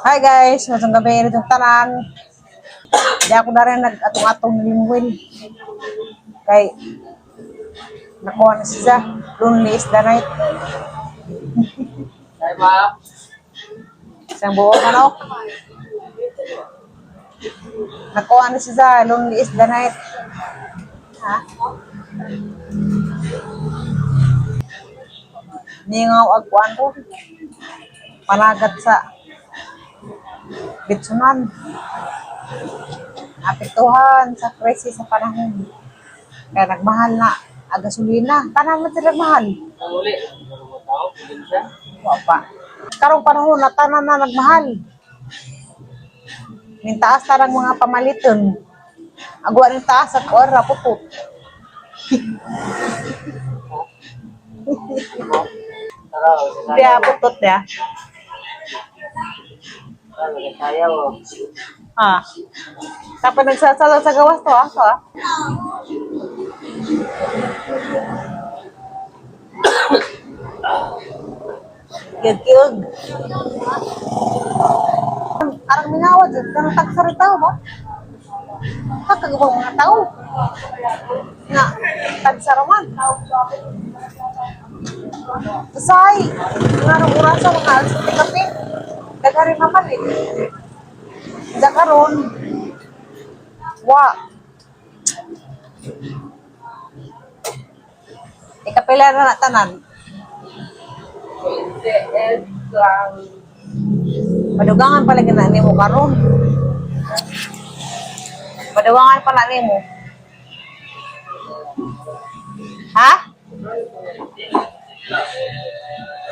Hi guys, masang gabi rin itong tanan. Di ako na rin nag-atong-atong limuin. Kay nakuha na siya. Lonely is the night. Ay, ma. Isang buong manok. Nakuha na siya. Lonely is the night. Ha? Ningaw agkuan ko. Panagat sa bitsunan. Apektuhan sa krisis sa panahon. Kaya nagmahal na ang gasolina. Tanan man sila nagmahal. Ang uli. Ano mo tao? Probinsya? Wa pa. Karong panahon na tanan na nagmahal. Nintaas tarang mga pamaliton. Agwa ning taas at ora putot. Tara, Diya putot ya. Tara, magsasayaw. Oh. Ah. Tapos nagsasalo sa gawas to ah. To, ah. Kiyog-kiyog. Arang mingawa dyan. Karang tagsaritaw ba? Kakagabang mga tao. Nga, tagsaraman. Usay, nga nung orasa mga alas sa kape. Daghan rin naman eh. Sa karon, wa. Ikapila na na tanan. Padugangan pala gina nimo karon. Padugangan pala nimo. Ha?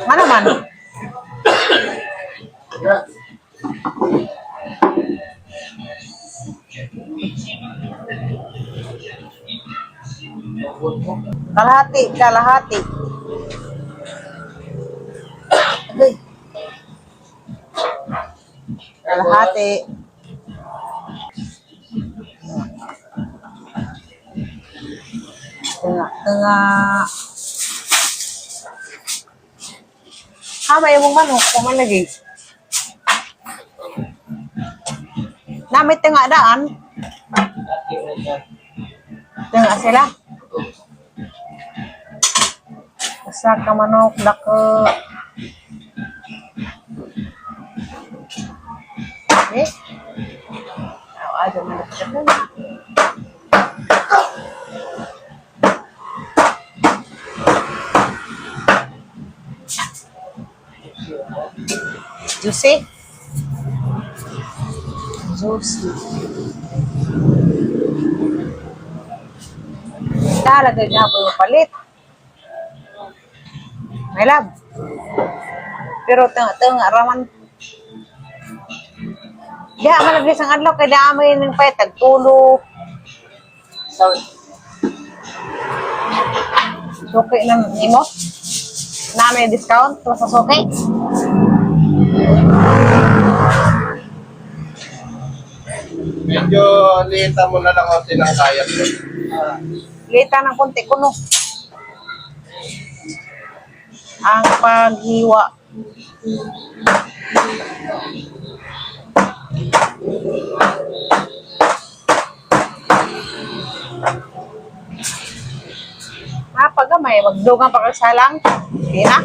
Nga naman? Kalahati, kalahati. Agay. Kalahati. Tunga, tunga. Ha, may imong manok, kuman lagi. Namit tunga daan. Tunga sila. Usa ka manok dako. Eh? Aw, aja manok dako. Juicy? Juicy. Talaga gihapon yung palit. My love. Pero tunga-tunga raman. Diha man lagi sang adlaw kay daan may ning pay tagtulo. Sorry. Suki ng imo. Na may discount sa suki. Medyo liitan mo na lang konti ng kaya ko. Lita ng konti kuno. Ang paghiwa. Napagamay, magdugang pa kag salang. Di na.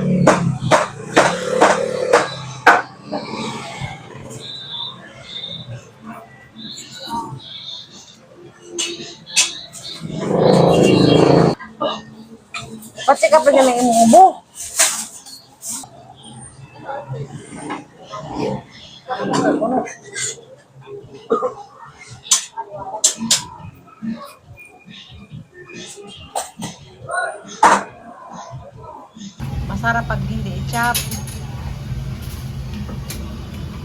Pati ka pa niya ng imong ubo. Masarap pag hindi i-chop.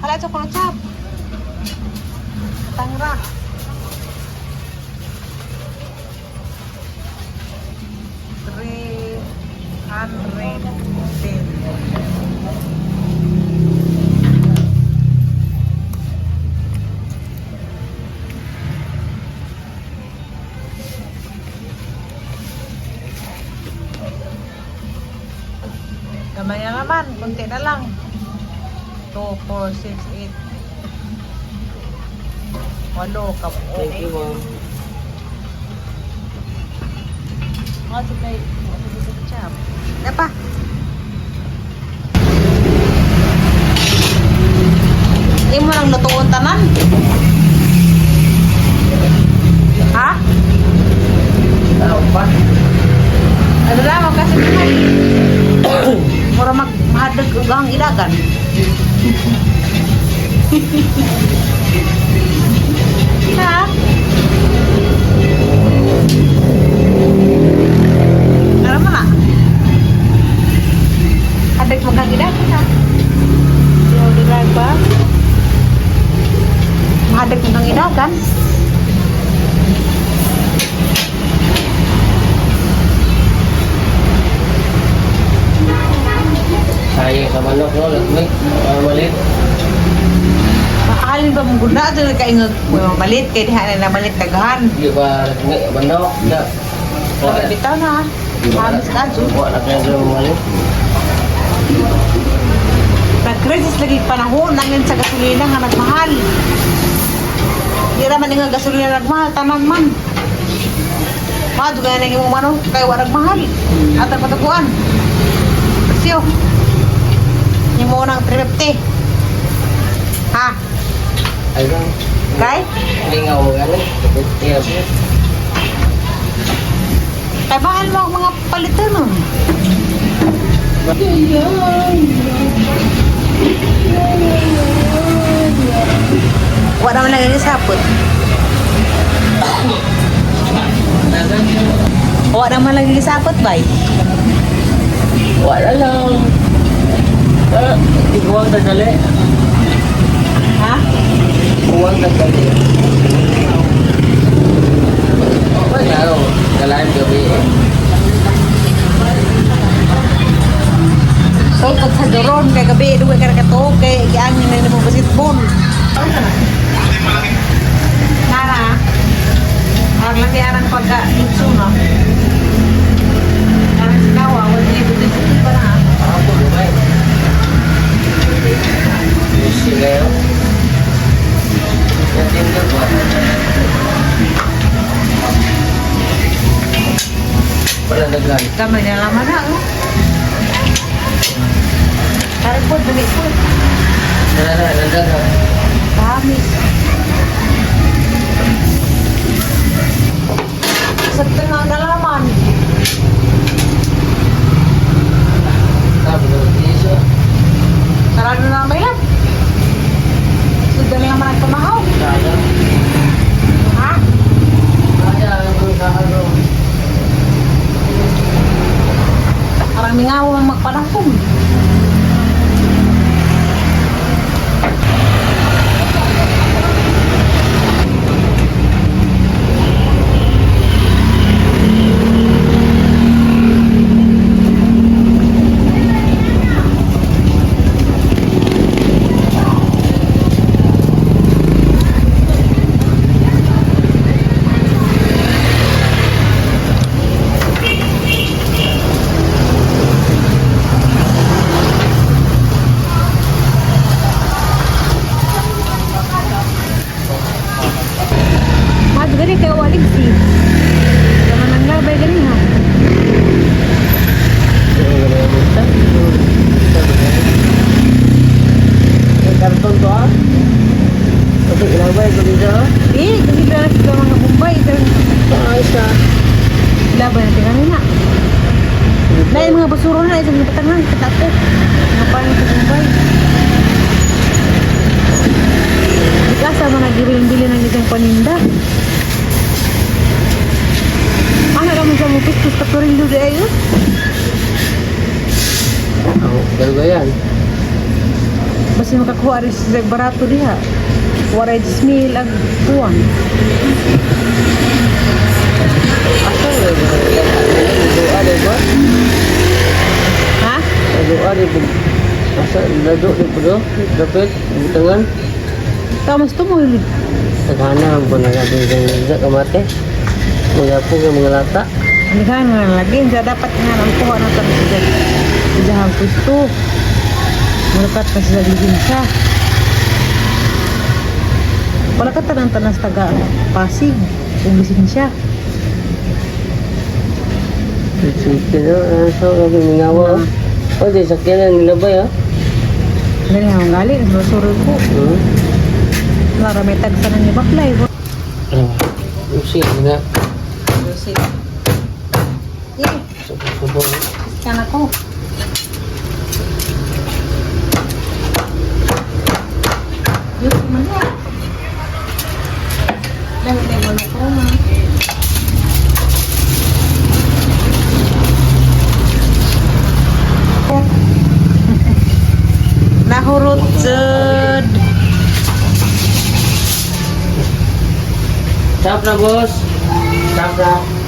Hala, ito ko na chop. Tangra. 310. Gamay na naman, konti na lang. 2, 4, 4, 6, 8. Walo ka. Thank you, ma'am. Oh, sabay. Napa? Imo lang lutuon tanan. Ha? Tao pa. Ano lang kasi naman. Mura mag mahadlag og ang ilagan. Ha? Ano mo na? Hadag mo kang ilagan ha? Yo, di ba? Mahadag mo kang ilagan. Sayang sa manok, no? Lagmit. Malit. Mahalin ba mong guna? Ito ka ingag malit kay diha na namalit daghan. Di ba, lagmit, manok. Na. Wala bitaw na. Hamis ka jud. Wala kaya sa malit. Nag-crisis lagi panahon nangin sa gasolina nga nagmahal. Di ra man nga gasolina nagmahal tanan man. Mao jud nang imong manok kay wa nagmahal. Atang pataguan. Presyo. Nimo nang 350. Ha? Ay lang. Kay? Hindi nga ako gano'n. Kaya Kay mahal mo ang mga palitan nun. Wa naman lang yung sapot. Wa naman lang yung sapot, bay. Wala lang. Ah, iguang tagali. Ha? Iguang tagali. Okay, laro. Kalahin gabi eh. So, pag sa doron, kay gabi, duwe ka nakatuog, kay giangin na nimo basketball. Nara, ang laki arang pagka lutso, no? Arang sikawa, wala niya buti-buti pa na. Ako, lumay. Busy kayo. Natindo ba? Wala daghan. Kamay na laman na, oh. Parang po, dali po. Wala na, nandaghan. Dami. Sa tanga na laman. Sabi ko, tiso. Sarado na may lab. Sundan na naman ang pamahaw. Kaya. Ha? Kaya, ang kaya. Parang mingaw ang magpanahon. Mas gani kay walig si. Naman ang labay gani ha. Karton to ah. Ito, ilabay ko dito ah. Eh, kasi na sa mga Bombay ito. Ayos ah. Labay natin kanina. Dahil mga basura na isang batangan katako. Mga paano sa Bombay. Di ka sa mga gibiling-bili ng isang paninda. Ano naman sa mga pistos katorilo di ayo? Ang galgayan. Basta makakuha rin sa barato diha. Waray 10,000 ang kuwan. Asa yun? Doa di ba? Ha? Doa di ba? Asa? Lado di ba do? Dapat? Butangan? Tamas tumuhilid. Taghana ang panagabi ng sa kamate. Mga po ng mga lata. Hindi nga lagi. Hindi dapat nga ang kuha na tapos sa dahang pwesto. Mulakat pa sila lisensya. Wala ka tanan-tanan sa taga Pasig. Kung lisensya. Chicken, oh. So, lagi mingawa, oh. Oh, di sakyanan nilabay, oh. Dali nga gali, nasusurol ko. Lara may tagsa na ni Baklay. Ano? Usi, nga. Music. Eh, Subo-subo. kan ako. Diyos man na. Dahil na yung ko ma. Nahurot jud. Stop na, boss. Stop na.